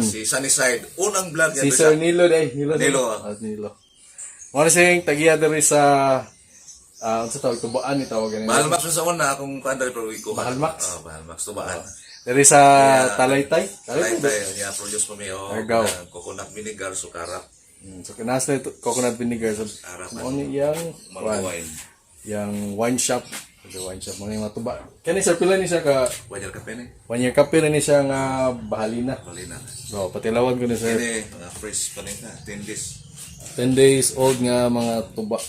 Si Sunnyside, unang vlog Si niya. Sir Nilo day, Nilo. Nilo, ah. Ah, Nilo. Mo na siyang tagiya diri sa unsa tawag, tubaan ni tawag gani? Bahal Max sa una akong kuan diri pero ko. Bahal Max? Oh, Bahal Max tubaan. Diri sa Talaytay. Talaytay Talaytay. niya produce pa mi oh, Argao. Coconut vinegar, sukarap, So kinas na ito, coconut vinegar sa Arap. mo ni yang mango wine. Yang wine shop. The wine shop mo ni mga tuba. Kani sir, pila ni siya ka 1 year kape ni. 1 year kape na ni siya nga bahalina. Balina. So patilawan ko ni sir. Kini mga fresh pa ni na 10 days. 10 days old nga mga tuba.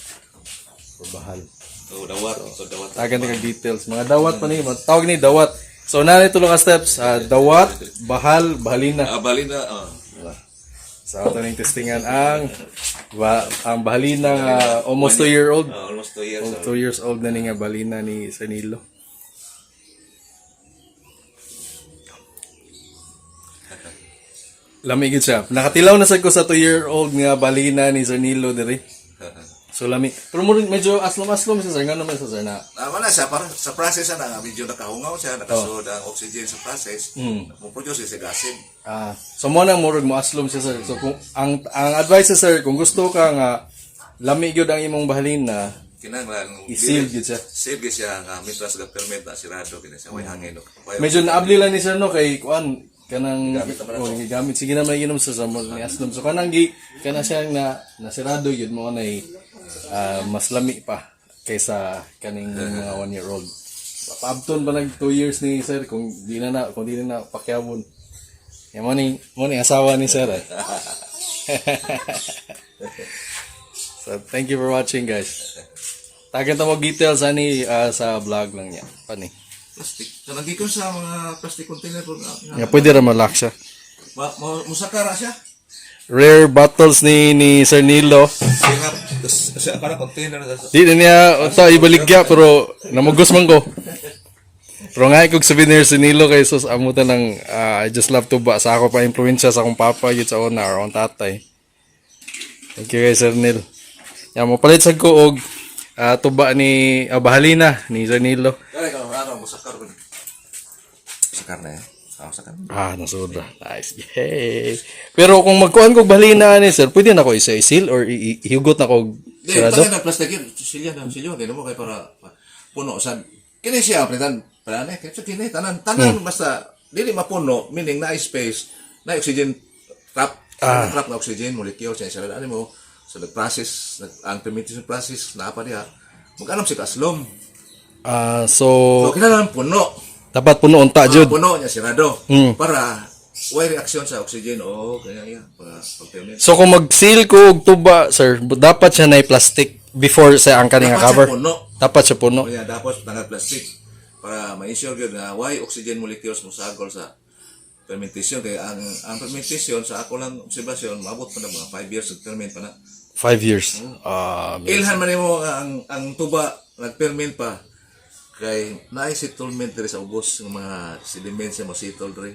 Or bahal. So dawat, so dawat. Tagan ni kag details. Mga dawat pa ni, mga tawag ni dawat. So na ito lang ang steps, dawat, bahal, bahalina. Ah, balina. Oh. Sa ato ning testingan ang ang bahalina nga almost 2 year old. Ah, almost 2 years. 2 years old na ni nga balina ni Sir Nilo. Lami gid siya. Nakatilaw na sad ko sa 2 year old nga balina ni Sir Nilo diri. So lami. Pero mo medyo aslom-aslom siya sir, ngano man siya sir na Ah, wala siya para sa process na nga medyo nakahungaw siya, nakasud ang oxygen sa process. Mo produce siya acid. Ah, so mo nang murag mo aslom siya sir. So kung ang advice siya, sir, kung gusto ka nga lami gyud ang imong bahalina, Kinahanglan i-seal gyud siya. Seal gyud siya nga mientras ga ferment na sirado kini siya way hangin. Medyo naabli lang ni sir no kay kuan kanang Gigamit naman oh, gigamit sige na may inom sa mo ni aslom. So kanang gi kana siya na nasirado gyud mo nay mas lami pa kaysa kaning mga 1 year old. Paabton pa nag 2 years ni sir kung di na na kung di na, na pakyawon. Ya mo ni asawa ni sir eh. So thank you for watching, guys. Tagan ta mo details ani sa vlog lang niya. Pani. Plastic. Kanang gikan sa mga plastic container po nga. Nga pwede ra malak siya. Musakara siya. Rare bottles ni Sir Nilo. Sirap. Siya para container sa Di na niya ta ibaligya pero namugos man ko. Pero nga kog souvenir si Nilo kay sus amo ta lang I just love to ba sa ako pa impluwensya sa akong papa gyud sa una or akong tatay. Thank you kay Sir Nil. Ya mo palit sad ko og tuba ni bahalina ni Sir Nilo. Kaya ka ano musakar ko. Musakar na eh. Ah, musakar. Ah, nasud ra. Nice. Yay. Pero kung magkuan kog bahalina ni sir, pwede na ko isa i-seal or ihugot na ko Di, sirado. tangin na plastic yun. Silya na, silya. Di mo kay para puno. Sa, kini siya, pretan, para na, kini kini, tanan, tanan, basta, dili mapuno, meaning na space, na oxygen trap, trap na oxygen, molecule, siya, siya, ano mo, so nag-process, nag, ang fermentation process, na pa diha, mag-alam si kaslom. Ah, so So, kinahanglan puno. dapat puno unta jud. Puno niya, sirado. Para, way reaction sa oxygen, o, kanya iya, para pag-ferment. So kung mag-seal ko og tuba, sir, dapat siya na plastic before sa ang kaning Dapat siya cover. puno. Dapat siya puno. Kaya dapat tanggal plastic para ma-ensure gyud nga why oxygen molecules mosagol sa fermentation kay ang fermentation sa ako lang obserbasyon maabot pa na mga 5 years og ferment pa na. 5 years. Ah, Ilhan man nimo nga ang tuba nagferment pa kay naay settlement diri sa ubos ng mga sediment sa mo settle diri.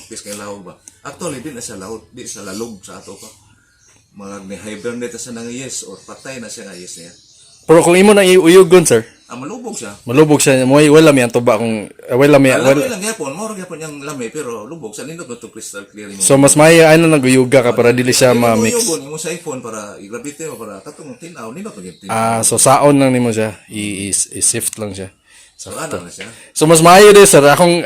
Pis kay lahog ba. Actually di na siya lahog, di sa lalog sa ato pa. Mga ni hibernate sa nang yes or patay na siya nga yes niya. Pero kung imo na iuyugon, sir, Ah, malubog siya. malubog siya. Mo wala mi ang tuba kung wala mi Alam wala. lang gyapon, mao ra gyapon yung lami pero lubog sa nindot to crystal clear mo. So mas maayo ano naguyuga ka para dili siya ma-mix. Yung imo sa iPhone para i-gravity mo para katong tin-aw nindot gyud tin. Ah, so saon lang nimo siya. I-sift lang siya. So ano na siya. So mas maayo din sir, akong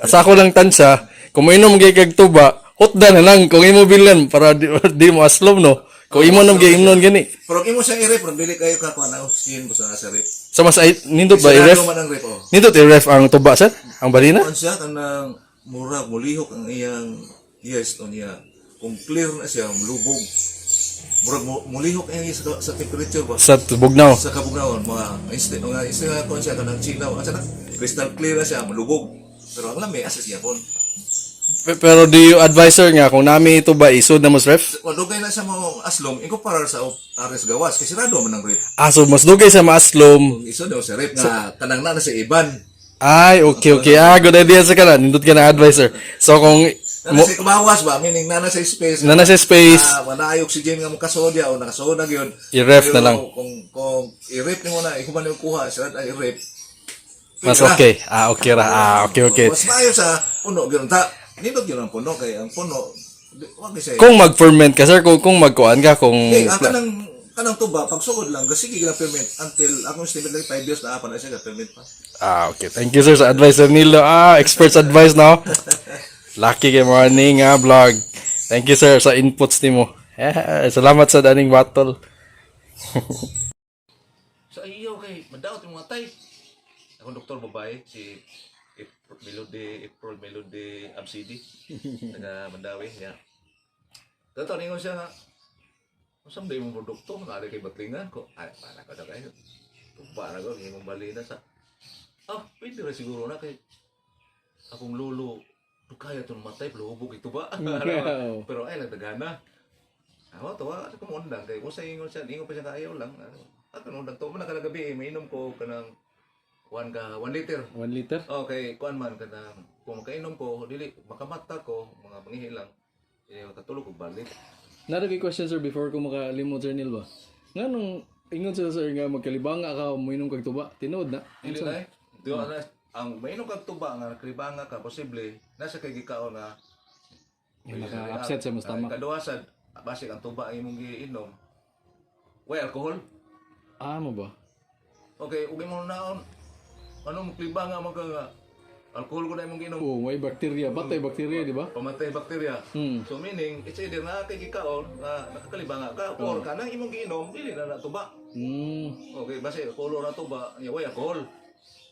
sa ako lang tansya, kung mainom gyud kag tuba, hotda na lang kung imo bilhan para di mo aslom no. Kung imo nang giimnon gani. Pero kung imo siyang i-rep, pero dili kayo ka kuha na oxygen basta nasa rep. So mas ay, nindot ba i-ref? Sirado man ang rep oh. Nindot i-ref ang tuba sir? Ang balina? Kuan siya kanang mura mulihok ang iyang yes o niya. Kung clear na siya mulubog. Murag mulihok ang iyang sa temperature ba. Sa bugnaw. Sa kabugnaon mga instant nga kuan siya kanang chinaw asa na crystal clear na siya mulubog. Pero ang lami asa siya kon. Pero do you advise sir nga kung nami ito ba isod na mas ref? Kung dugay na siya mo aslom, ikumpara sa ares gawas kasi sirado man ang rep. Ah, so mas dugay sa maaslom. Kung isod daw sa rep nga kanang na sa iban. Ay, okay. Ah, good idea sa kana. Nindot ka na advisor. So kung Na mo, sa kumawas ba meaning na sa space. na nasa space, Ah, wala ay oxygen nga mokasodya o nakasoda gyud. I-ref na Pero lang. Kung i-rep nimo na ikuman nimo kuha sirad ay i-rep. Mas okay. Ah, okay ra. Ah, okay. Mas maayo sa puno gyud ta. Nindot yun ang puno kay ang puno wa gyud siya. Kung mag-ferment ka, sir, kung magkuan ka, kung Kay ang kanang tuba pagsugod lang sige gina ferment until akong estimate lang 5 years na pa na siya ferment pa. Ah, okay. Thank you, sir, sa advice, Sir Nilo. Ah, experts advice now. Lucky kay morning ah, vlog. Thank you, sir, sa inputs nimo. Eh, salamat sa daning battle. Sa iyo kay madaot yung mga tay. Akong doktor babae si April Melody, April Melody Absidi, taga Mandawi ya. Totoo ningon siya nga, "Unsa man imong produkto naa kay batlingan ko?" Ay, para ko na kayo. Para ko imong balina sa. Ah, pwede ra siguro na kay akong lolo kaya itong matay, lubog ito ba? Pero ay, nagdagana. Ako, tuwa ako kumundang. Kay kung sa ingon siya, ingon pa siya kaayaw lang. Ano, ako nundang to. Mana kanang gabi, eh, mainom ko kanang 1 liter. 1 liter? Okay, kuan man kanang kung makainom ko, dili makamata ko, mga mangihi lang. Eh, katulog ko balik. Nara kay question, sir, before ko makalimot, Sir Neil ba? Nga nung ingon sila, sir, nga magkalibanga ka, muinom kag tuba, tinuod na. Dili na eh. Di ba na ang mainom kag tuba nga nakalibanga ka posible nasa kay gikaon nga Nga maka-upset sa imong stomach. Kaduha sad basig ang tuba ang imong giinom. Way alcohol. Ah, mo ba? Okay, ug imong naon ano mo klibanga man ka nga alcohol ko na imong giinom. Oh, may bakterya. Batay bakterya, di ba? Pamatay bakterya. So meaning, it's either na kay gikaon nga nakakalibanga ka or kanang imong giinom dili na na tuba. Okay, basi color na tuba, nya way alcohol.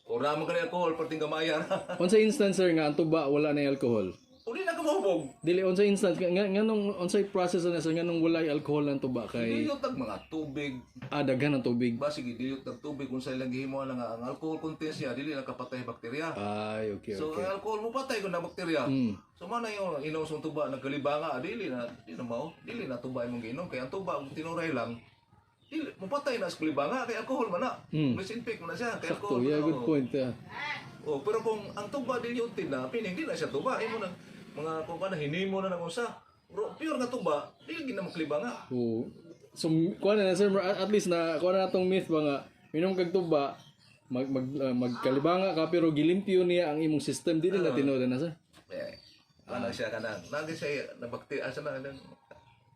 Or naman ka na alcohol perting gamaya na. Unsa instance, sir, nga ang tuba wala na alcohol? Uli na ka mahubog. Dili, unsa instance nga nung unsay process na, sir, nga nung walay alcohol ang tuba kay Dilute tag mga tubig, ah, daghan ang tubig. Basi gidilute tag tubig kung sa ilang gihimo na nga ang alcohol content siya dili na kapatay bakterya. Ay, okay, So ang alcohol mo patay kung na bakterya. So man na yung inom sa tuba nagkalibanga dili na dili na mao, dili na tuba imong giinom kay ang tuba kung tinuray lang dili mo patay na sa kalibanga kay alcohol man na. Disinfect man na siya kay Sakto, alcohol. yeah, man na, good oh. point. Yeah. Oh, pero kung ang tuba diluted na, pining di na siya tuba. Imo na mga kung ano hinimo na nang usa. Pero pure nga tuba, dili gid na makalibanga. Oh. So kuha na, sir, at least na kuha na natong myth ba nga minom kag tuba mag, mag magkalibanga ka pero gilimpyo niya ang imong system, dili na tinuod na, sir. Eh, ano siya kanang nagi siya na bakterya asa na kanang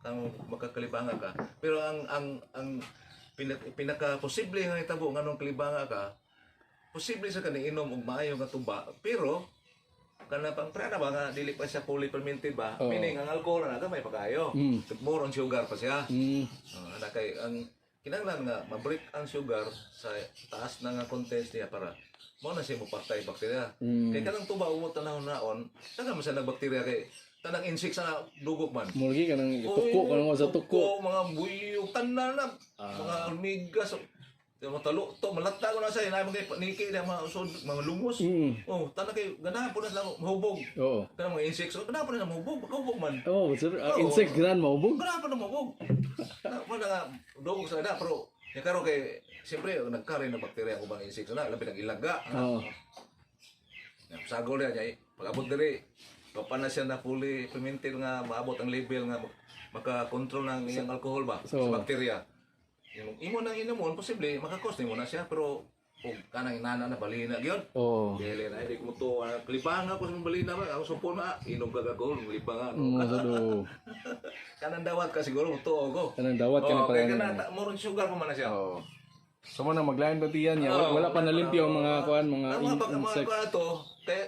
kang makakalibanga ka. Pero ang pinaka posible nga hitabo nganong kalibanga ka, posible sa kani inom og maayo nga tuba, pero kana pang prana ba nga dili pa siya fully fermented ba? Meaning ang alcohol na gamay pa kayo. More on sugar pa siya. Ana kay ang kinahanglan nga ma-break ang sugar sa taas na nga contents niya para mo na siya mopatay bakterya. Kay kanang tuba mo tanaw naon, taga man siya nagbakterya kay tanang insect sa dugok man. Murgi ka nang tuko ka nang sa tuko. Mga buyog tanan na, mga almigas, mga talo to malata ko na siya inay mga niki na mga usod, mga lungos. Oh, tanan kay ganahan po na sila mahubog. Oo. Kanang mga insects, oh, ganahan po na sila mahubog, makahubog man. Oh, sir, insect gran maubog. Ganahan po na mahubog. Na mo na nga dugog sa na pero nya karon kay siyempre nagkaroon ng bakterya ko bang insects na labi nang ilaga. Oo. Nya, sagol yan, nya, pag-abot diri, pa na siya na fully fermented nga maabot ang level nga maka-control ng iyang alcohol ba So- sa bakterya. Yung imo nang inumon, posible makakos nimo na siya pero og kanang inana na balina gyud. Oo. Dili na di ko to klibanga ko sa mong balina ba ako supon na inom ka alcohol libanga. Mga sa do. Kanang dawat ka siguro mo tuo ko. Kanang dawat ka na Oh, pala kay na. kana more on sugar pa man na siya. Oo. So mo na maglain pa tiyan niya. Wala pa nalimpyo ang mga kuan, mga Ang mga mga insects. kuan to, kay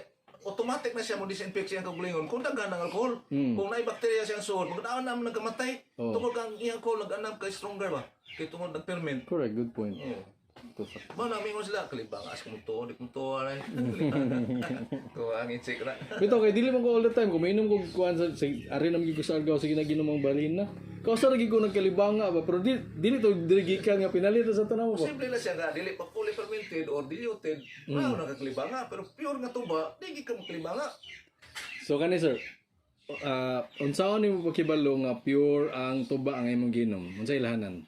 automatic na siya mo disinfect siyang kaugalingon kung daghan ng alcohol. Kung naay bakterya siyang suod, magdaan na nagkamatay. Oo. Tungod kang iyang alcohol nag-anam kay stronger ba? Kay tungod nag-ferment. Correct, good point. Oo. Ito sa Mo na mingon sila kalibang as kung to, di kung to ay. To ang insect na. Bitaw kay dili man ko all the time kung mainom ko kuan sa ari na ko sa Argao sige na ginom ang balhin na. Kausa ra gid ko nagkalibanga ba pero di dili to dili gikan nga pinalit sa tanaw ba. Simple lang siya nga dili pa fully fermented or diluted. Wala mm. nakakalibanga pero pure nga tuba, di gid ka makalibanga. So kani, sir, unsaon nimo pakibalo nga pure ang tuba ang imong ginom? Unsa ilahanan?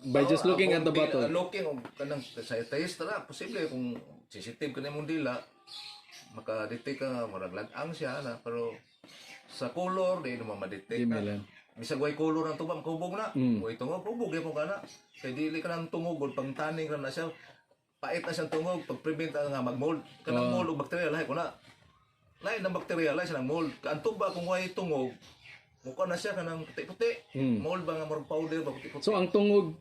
By just looking at the bottle. Looking og kanang sa taste ra posible kung sensitive ka na imong dila maka-detect ka nga murag lag-ang siya na pero sa color di naman ma-detect Di na. mailan. Bisag way color ang tuba makahubog na. Way tungog hubog gyapon ka na. Kay dili ka nang tungog pang taning ra na siya. Pait na siyang tungog pag prevent ang nga mag-mold. Kanang mold ug bacteria lahi ko na. Lain ng bakterya, lain silang mold. Ang tuba kung way tungog, mukha na siya kanang puti-puti. Mold ba nga murag powder ba, puti-puti. So ang tungog,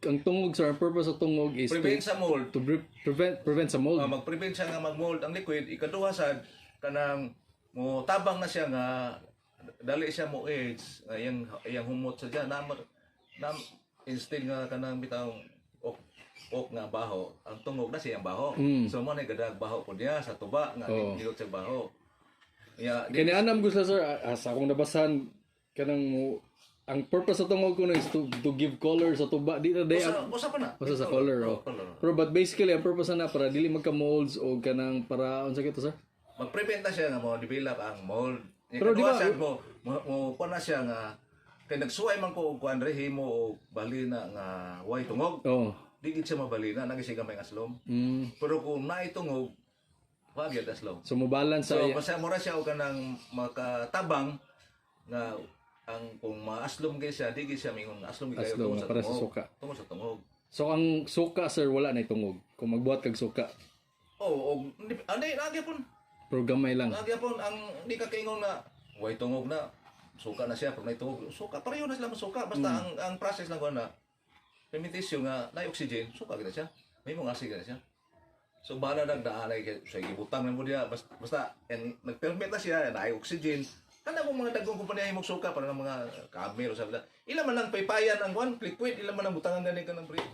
sir, ang purpose sa tungog is Prevent to sa mold. to prevent sa mold. Mag-prevent siya nga mag-mold ang liquid. Ikaduha sad, kanang mo tabang na siya nga dali siya mo age, nga iyang iyang humot sa diyan na, na instead nga kanang bitaw ok ok nga baho, ang tungog na siyang baho. So mo na gadag baho po niya sa tuba nga nilot sa baho. Ya, di, Kani anam gusto, sir, sa akong nabasahan kanang ang purpose sa tungog kuno is to give color sa tuba, di na day. Usa, usa pa na. Basta sa color, oh. Color. Pero but basically ang purpose na para dili magka molds o kanang para unsa kito, sir? Mag-prevent na siya nga mo develop ang mold. Pero Pero di di ba- ba siya mo kuan na siya nga kay nagsuway man ko og kuan re himo og balina nga way tungog. Di gid siya mabalina, nagi siya gamay nga aslom. Pero kung naitungog, wa gyud aslom. So mo balance So sa basta mura siya og kanang makatabang nga ang kung maaslom gyud siya, di gyud siya mingon nga aslom gyud kayo Aslom, tungod nga sa para sa tungog. suka. Tungod sa tungog. So ang suka, sir, wala na tungog. Kung magbuhat kag suka, Oh, og andi na gyapon. pero gamay lang. Na gyapon ang di ka kaingon na way tungog na suka na siya pag naitungog. Suka pareho na sila masuka, basta ang process lang ko na fermentation nga na oxygen, suka gid na siya. May mga acid na siya. So bahala nagdaan ay kay sa gibutang na mo diya basta, basta and nagpermit na siya na ay oxygen. Kana kung mga dagkong kumpanya himog suka para ng mga camel o sabi na. Ila man lang paypayan ang one liquid, ila man ang butangan gani kanang bread.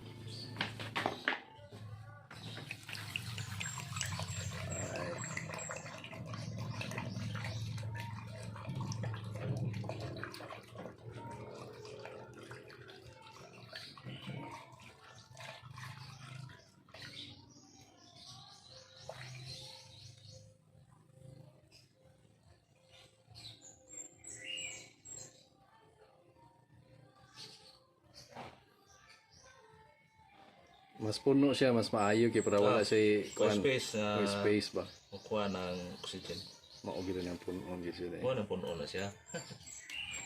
Mas puno siya, mas maayo kay para wala siya kuan. Space na May space ba? Mukuha ng oxygen. Mao gid na ang puno gid siya. Mo nang puno na siya.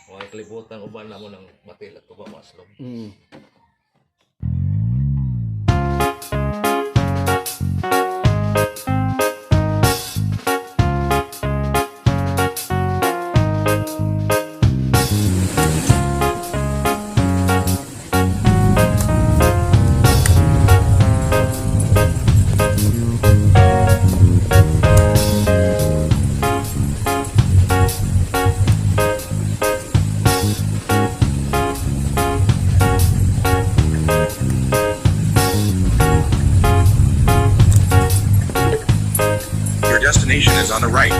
Mga kalibutan uban na mo ng matil at tuba maslom. Your destination is on the right.